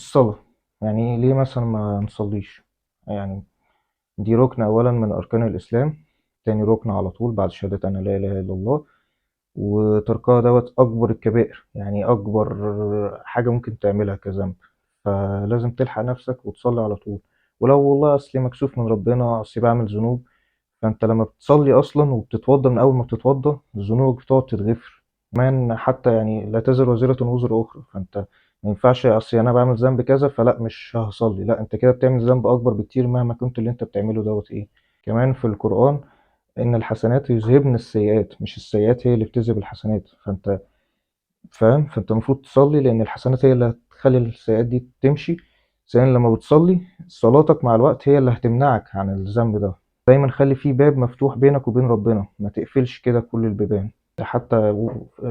الصلاة، يعني ليه مثلا ما نصليش؟ يعني دي ركن أولا من أركان الإسلام، تاني ركن على طول بعد شهادة أن لا إله إلا الله، وتركها دوت أكبر الكبائر، يعني أكبر حاجة ممكن تعملها كذنب. فلازم تلحق نفسك وتصلي على طول. ولو والله أصلي مكسوف من ربنا، أصلي بعمل ذنوب، فأنت لما بتصلي أصلا وبتتوضى، من أول ما بتتوضى ذنوبك بتقعد تتغفر. كمان حتى يعني لا تزر وازرة وزر أخرى، فأنت ما ينفعش أصل أنا بعمل ذنب كذا فلا مش هصلي، لا أنت كده بتعمل ذنب أكبر بكتير مهما كنت اللي أنت بتعمله دوت إيه. كمان في القرآن إن الحسنات يذهبن السيئات، مش السيئات هي اللي بتذهب الحسنات. فأنت فاهم، فأنت المفروض تصلي لأن الحسنات هي اللي هتخلي السيئات دي تمشي. ثانيا لما بتصلي صلاتك مع الوقت هي اللي هتمنعك عن الذنب ده. دايما خلي فيه باب مفتوح بينك وبين ربنا، ما تقفلش كده كل البيبان. حتى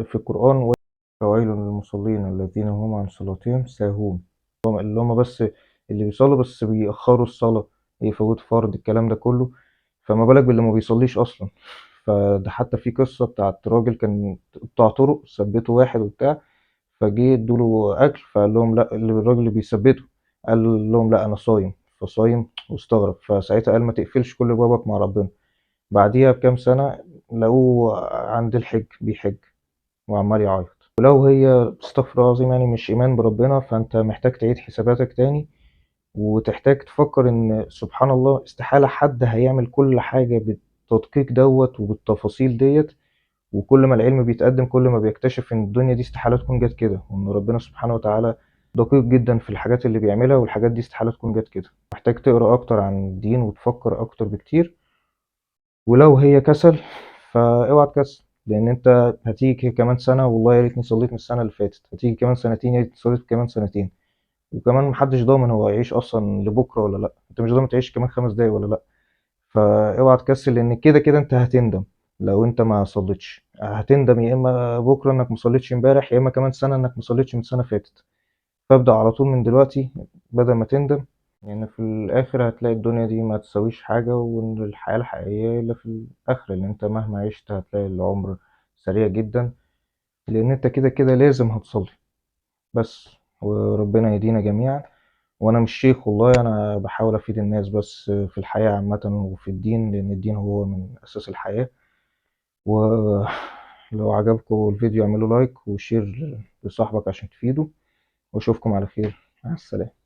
في القرآن فويل للمصلين الذين هم عن صلاتهم ساهون، اللي هم بس اللي بيصلوا بس بيأخروا الصلاة، يفوت فرض، الكلام ده كله، فما بالك باللي ما بيصليش أصلا. فده حتى في قصة بتاعت راجل كان بتاع طرق، ثبته واحد وبتاع، فجه ادوله أكل فقال لهم لا، اللي الراجل اللي بيثبته قال لهم لا أنا صايم، فصايم واستغرب. فساعتها قال ما تقفلش كل بابك مع ربنا. بعديها بكام سنة لقوه عند الحج بيحج وعمال يعيط. ولو هي استغفر الله العظيم يعني مش إيمان بربنا، فأنت محتاج تعيد حساباتك تاني، وتحتاج تفكر إن سبحان الله استحالة حد هيعمل كل حاجة بالتدقيق دوت وبالتفاصيل ديت. وكل ما العلم بيتقدم كل ما بيكتشف إن الدنيا دي استحالة تكون جت كده، وإن ربنا سبحانه وتعالى دقيق جدا في الحاجات اللي بيعملها، والحاجات دي استحالة تكون جت كده. محتاج تقرأ أكتر عن الدين وتفكر أكتر بكتير. ولو هي كسل فاوعى تكسل، لأن أنت هتيجي كمان سنة والله يا ريتني صليت من السنة اللي فاتت، هتيجي كمان سنتين يا ريتني صليت كمان سنتين، وكمان محدش ضامن هو هيعيش أصلا لبكرة ولا لأ، أنت مش ضامن تعيش كمان 5 دقايق ولا لأ. فاوعى تكسل، لأن كده كده أنت هتندم لو أنت ما صليتش. هتندم يا إما بكرة إنك ما صليتش امبارح، يا إما كمان سنة إنك ما صليتش من سنة فاتت. فابدأ على طول من دلوقتي بدل ما تندم، لأن في الآخر هتلاقي الدنيا دي ما تساويش حاجة، وإن الحياة الحقيقية اللي في الآخر اللي أنت مهما عشت هتلاقي العمر سريع جدا، لأن أنت كده كده لازم هتصلي بس. وربنا يهدينا جميعا. وأنا مش شيخ والله، أنا بحاول أفيد الناس بس في الحياة عامة وفي الدين، لأن الدين هو من أساس الحياة. ولو عجبكم الفيديو اعملوا like و share لصاحبك عشان تفيده، وأشوفكم على خير. مع السلامة.